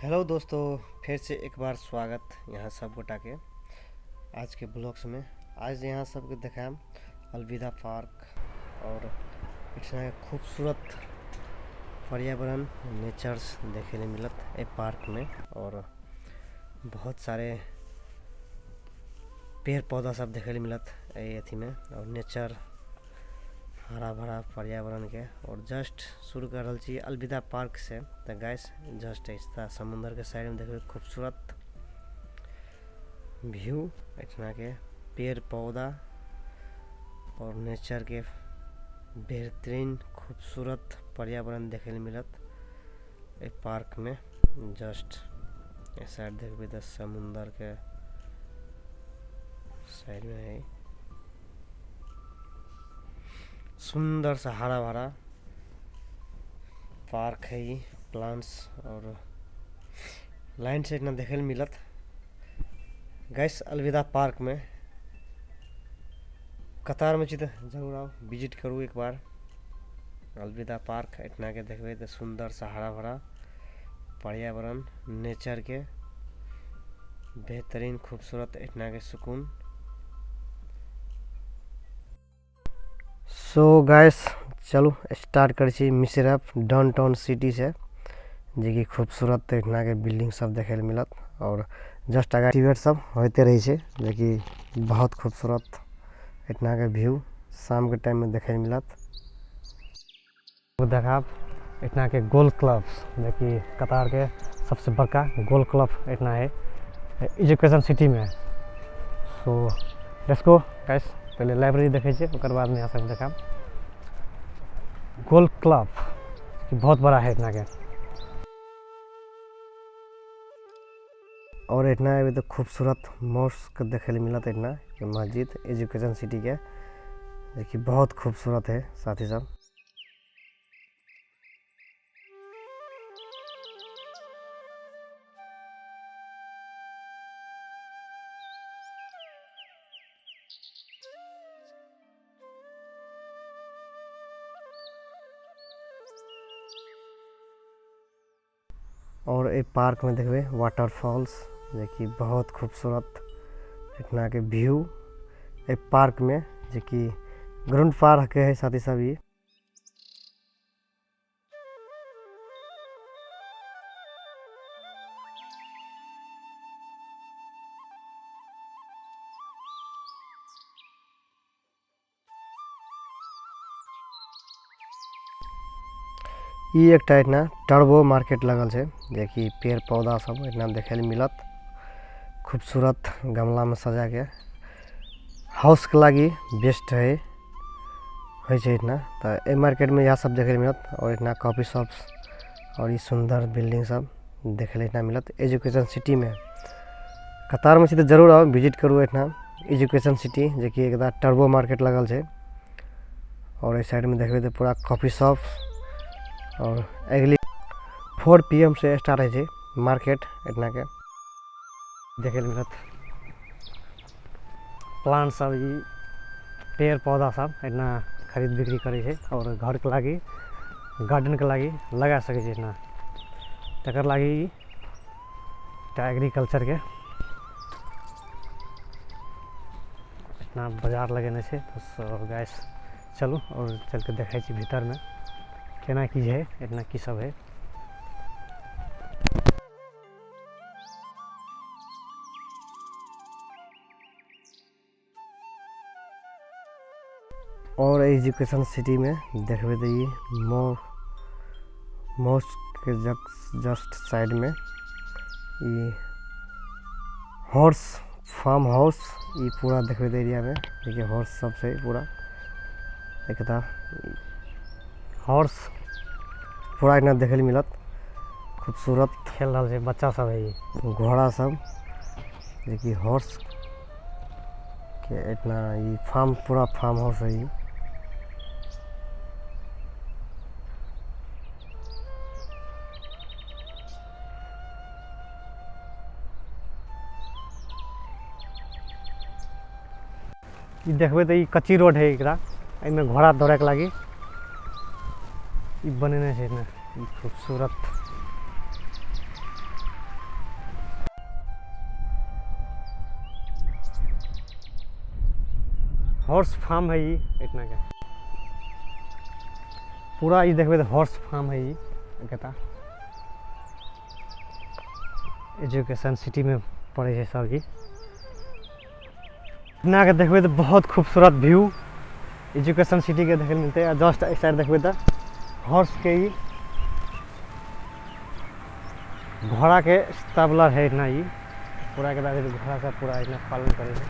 Hello दोस्तों, फिर से एक बार स्वागत यहाँ सब गोटा के आज के ब्लॉग्स में। आज यहाँ सबके देखाम अलविदा पार्क और इतना खूबसूरत पर्यावरण नेचर्स देखे ले मिलत ए पार्क में। और बहुत सारे पेड़ पौधा सब देखे ले मिलत ए अथी में और नेचर हरा भरा पर्यावरण के। और जस्ट शुरू कर रहल छी अलविदा पार्क से। तो गाइस जस्ट ऐसा समुंदर के साइड में देखबे खूबसूरत व्यू, एठना के पेड़ पौधा और नेचर के बेहतरीन खूबसूरत पर्यावरण देखे ले मिलत ए पार्क में। जस्ट ए साइड देखबे तो समुंदर के साइड में है सुंदर सा हरा भरा पार्क है ये, प्लांट्स और लाइन से इतना देखे मिलत गाइस। अलविदा पार्क में कतार में छी तो जरूर आओ, विजिट करू एक बार अलविदा पार्क। इतना के देखबे तो सुंदर सा हरा भरा पर्यावरण नेचर के बेहतरीन खूबसूरत इतना के सुकून। सो गाइस चलू स्टार्ट करै छी मिश्रफ डाउनटाउन सिटी से, जे कि खूबसूरत एठना के बिल्डिंग सब देखे ले मिलत। और जस्ट आगा इवेंट सब होते रहे छै, जे कि बहुत खूबसूरत एठना के व्यू शाम के टाइम में देखे ले मिलत। देखाब एठना के गोल्फ क्लब, जे कि कतार के सबसे बड़का गोल्फ क्लब एठना है एजुकेशन सिटी में। सो let's go guys, पहले लाइब्रेरी देखे छे, ओकर बाद में यहाँ सब देखाब। गोल्फ क्लब बहुत बड़ा है इतना के। और इतना अभी तो खूबसूरत मॉस्क देखे ले मिलत इतना मस्जिद एजुकेशन सिटी के, देखिए बहुत खूबसूरत है साथी सब। और एक पार्क में देखबे वाटरफॉल्स, जे कि बहुत खूबसूरत इतना के व्यू एक पार्क में, जे कि ग्राउंड पार्क है साथी सब ये। ई एकटा एतना टर्बो मार्केट लगल छै, जे कि पेड़ पौधा सब एतना देखे ले मिलत खूबसूरत गमला में सजा के। हाउस के लागी बेस्ट है होय छै एतना। तो ए मार्केट में यह सब देखे ले मिलत। और एतना कॉफी शॉप्स और ई सुंदर बिल्डिंग सब देखे ले एतना मिलत एजुकेशन सिटी में। कतार में छी तो जरूर आओ, विजिट करू एतना एजुकेशन सिटी, जे कि एकदा टर्बो मार्केट लगल छै। और एहि साइड में देखबे तो पूरा कॉफी शॉप और अगली 4 PM से स्टार्ट है मार्केट इतना के देखे मिलत। प्लांट सब ई पेड़ पौधा सब इतना खरीद बिक्री करे छै और घर के लागी गार्डन के लागी लगा सके छै इतना। तकर लागी एकटा एग्रीकल्चर के इतना बाजार लगेने छै। तो सो गाइस चलू और चल के देखै छी भीतर में केना की है, इतना की सब है। और एजुकेशन सिटी में देखबे तो ई मॉस्क के जस्ट साइड में ई हॉर्स फार्म हाउस, ई पूरा देखबे तो एरिया में देखिए हॉर्स सब से पूरा एकता हॉर्स पूरा इतना देखे ले मिलत खूबसूरत खेल रहल छै बच्चा सब है, घोड़ा सब, जे कि हॉर्स के इतना ई फार्म पूरा फार्म हाउस है। ई देखबे तो ई कच्ची रोड है एकरा, एहिमे घोड़ा दौड़े के लागी ई बनेने छै ने, ई खूबसूरत हॉर्स फार्म है ई एहिठिना के पूरा। ई देखबै तऽ हॉर्स फार्म है ई। एकटा एजुकेशन सिटीमे पड़ै छै सर जी। एहिठिना के देखबै तऽ बहुत खूबसूरत व्यू एजुकेशन सिटीके देखै लए मिलतै। आ जस्ट एहि साइड देखबै तऽ हॉर्सके ई घोड़ाके स्टेबलर है एहिठिना। ई पूरा के घोड़ा सब पूरा एहिठिना पालन करै छै।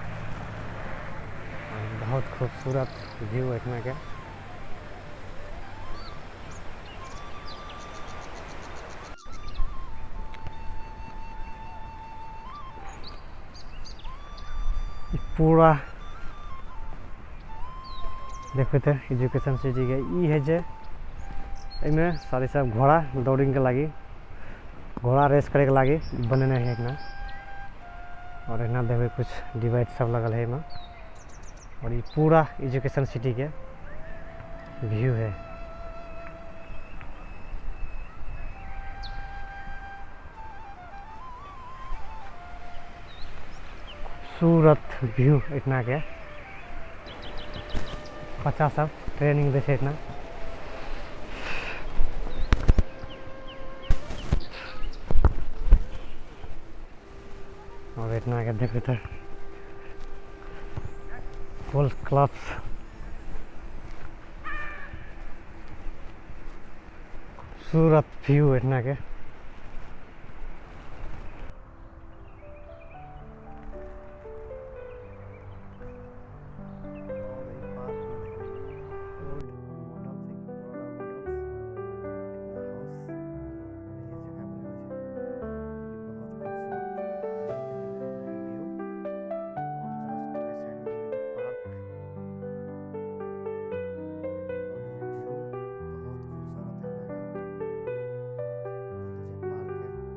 बहुत खूबसूरत व्यू एहिठिना के। पूरा देखबै तऽ एजुकेशन सिटीके ई है जे एहिमे सारे सब घोड़ा दौड़िंगके लागि, घोड़ा रेस करैके लागि बनेने है एहिठिना। और एहिना देखबै कुछ डिवाइड सब लगल है एहिमे। और ई पूरा एजुकेशन सिटीके व्यू है। खूबसूरत व्यू एहिठिना के। बच्चा सब ट्रेनिंग दै छै एहिठिना। और एहिठिना के देखबै तऽ गोल्फ क्लब, खूबसूरत व्यू एहिठिना के।